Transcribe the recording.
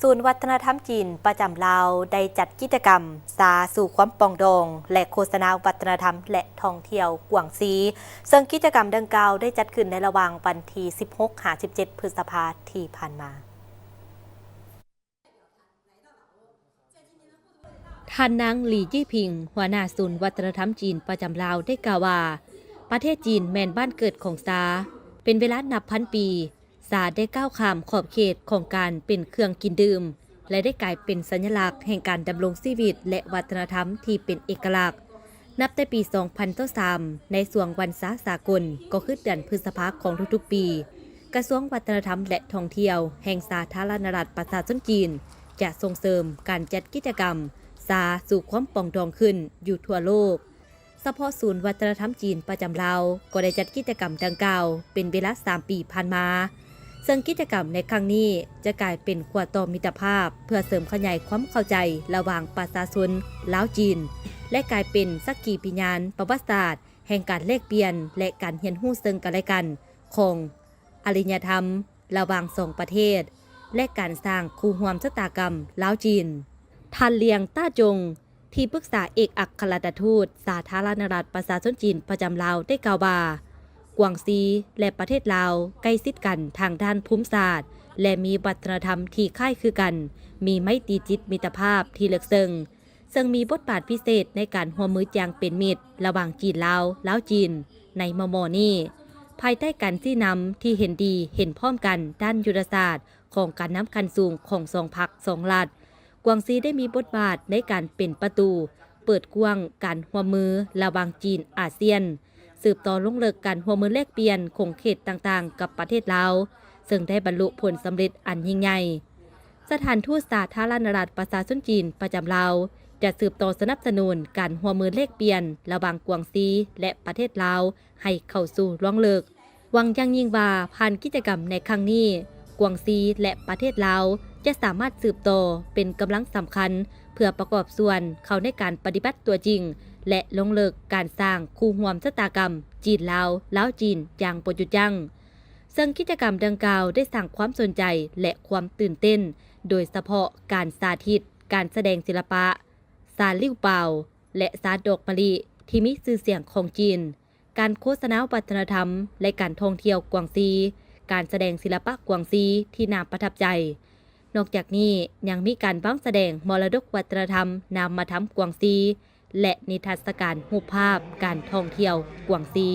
ສູນວັດທະນະທຳຈີນປະຈຳລາວ ໄດ້ຈັດກິດຈະກຳ ຊາສູ່ຄວາມປອງດອງ ແລະ ໂຄສະນາວັດທະນະທຳ ແລະ ທ່ອງທ່ຽວກວາງຊີ, ເຊິ່ງກິດຈະກຳດັ່ງກ່າວໄດ້ຈັດຂຶ້ນໃນລະຫວ່າງວັນທີສິບຫົກຫາສິບເຈັດ ພຶດສະພາທີ່ຜ່ານມາ. ທ່ານນາງ ຫຼີ ຈີ່ຜິງ ຫົວໜ້າສູນວັດທະນະທຳຈີນປະຈຳລາວ ໄດ້ກ່າວວ່າ ປະເທດຈີນແມ່ນບ້ານເກີດຂອງຊາ. ເປັນເວລານັບພັນປີ, ຊາໄດ້ກ້າວຂ້າມຂອບເຂດຂອງການເປັນເຄື່ອງກິນດື່ມ ແລະ ໄດ້ກາຍເປັນສັນຍະລັກແຫ່ງການດຳລົງຊີວິດ ແລະ ວັດທະນະທຳທີ່ເປັນເອກະລັກ. ນັບແຕ່ປີສອງພັນຊາວສາມ ໃນຊ່ວງວັນຊາສາກົນ ກໍຄືເດືອນພຶດສະພາຂອງທຸກໆປີ, ກະຊວງວັດທະນະທຳ ແລະ ທ່ອງທ່ຽວແຫ່ງສາທາລະນະລັດປະຊາຊົນຈີນ ຈະສົ່ງເສີມການຈັດກິດຈະກຳ ຊາສູ່ຄວາມປອງດອງຂຶ້ນຢູ່ທົ່ວໂລກ. ສະເພາະສູນວັດທະນະທຳຈີນປະຈຳລາວ ກໍໄດ້ຈັດກິດຈະກຳດັ່ງກ່າວເປັນເວລາສາມປີຜ່ານມາ, ເຊິ່ງກິດຈະກຳໃນຄັ້ງນີ້ຈະກາຍເປັນຂົວຕໍ່ມິດຕະພາບ ເພື່ອເສີມຂະຫຍາຍຄວາມເຂົ້າໃຈລະຫວ່າງປະຊາຊົນລາວ-ຈີນ ແລະ ກາຍເປັນສັກຂີພິຍານປະຫວັດສາດແຫ່ງການແລກປ່ຽນ ແລະ ການຮຽນຮູ້ເຊິ່ງກັນແລະກັນຂອງອາລິຍະທຳລະຫວ່າງສອງປະເທດ ແລະ ການສ້າງຄູ່ຮ່ວມຊະຕາກຳລາວ-ຈີນ. ທ່ານ ລຽງ ຕ້າຈົງ ທີ່ປຶກສາເອກອັກຄະລັດຖະທູດສາທາລະນະລັດປະຊາຊົນຈີນປະຈຳລາວ ໄດ້ກ່າວວ່າ ກວາງຊີ ແລະ ປະເທດລາວໃກ້ຊິດກັນທາງດ້ານພູມສາດ ແລະ ມີວັດທະນະທຳທີ່ຄ້າຍຄືກັນ, ມີໄມຕີຈິດມິດຕະພາບທີ່ເລິກເຊິ່ງ, ເຊິ່ງມີບົດບາດພິເສດໃນການຮ່ວມມືຢ່າງເປັນມິດລະຫວ່າງຈີນ-ລາວ, ລາວ-ຈີນ ໃນມໍ່ໆນີ້, ພາຍໃຕ້ການຊີ້ນຳທີ່ເຫັນດີເຫັນພ້ອມກັນດ້ານຍຸດທະສາດຂອງການນຳຂັ້ນສູງຂອງສອງພັກສອງລັດ. ກວາງຊີໄດ້ມີບົດບາດໃນການເປັນປະຕູເປີດກວ້າງການຮ່ວມມືລະຫວ່າງຈີນ-ອາຊຽນ, ສືບຕໍ່ລົງເລິກການຮ່ວມມືແລກປ່ຽນຂົງເຂດຕ່າງໆກັບປະເທດລາວ, ເຊິ່ງໄດ້ບັນລຸຜົນສຳເລັດອັນຍິ່ງໃຫຍ່. ສະຖານທູດສາທາລະນະລັດປະຊາຊົນຈີນປະຈຳລາວ ຈະສືບຕໍ່ສະໜັບສະໜູນການຮ່ວມມືແລກປ່ຽນລະຫວ່າງກວາງຊີ ແລະ ປະເທດລາວ ໃຫ້ເຂົ້າສູ່ລວງເລິກ. ຫວັງຢ່າງຍິ່ງວ່າ ຜ່ານກິດຈະກຳໃນຄັ້ງນີ້, ກວາງຊີ ແລະ ປະເທດລາວ ຈະສາມາດສືບຕໍ່ເປັນກຳລັງສຳຄັນ ເພື່ອປະກອບສ່ວນເຂົ້າໃນການປະຕິບັດຕົວຈິງ ແລະ ລົງເລິກການສ້າງຄູ່ຮ່ວມຊະຕາກຳຈີນ-ລາວ, ລາວ-ຈີນ ຢ່າງບໍ່ຢຸດຢັ້ງ. ເຊິ່ງກິດຈະກຳດັ່ງກ່າວໄດ້ສ້າງຄວາມສົນໃຈ ແລະ ຄວາມຕື່ນເຕັ້ນ, ໂດຍສະເພາະການສາທິດການສະແດງສິລະປະ ຊາລິ້ວປາວ ແລະ ຊາດອກມະລິ ທີ່ມີຊື່ສຽງຂອງຈີນ, ການໂຄສະນາວັດທະນະທຳ ແລະ ການທ່ອງທ່ຽວກວາງຊີ, ການສະແດງສິລະປະກວາງຊີທີ່ໜ້າປະທັບໃຈ. ນອກຈາກນີ້ ຍັງມີການວາງສະແດງມໍລະດົກວັດທະນະທຳນາມມະທຳກວາງຊີ ແລະ ນິທັດສະການຮູບພາບການທ່ອງທ່ຽວກວາງຊີ.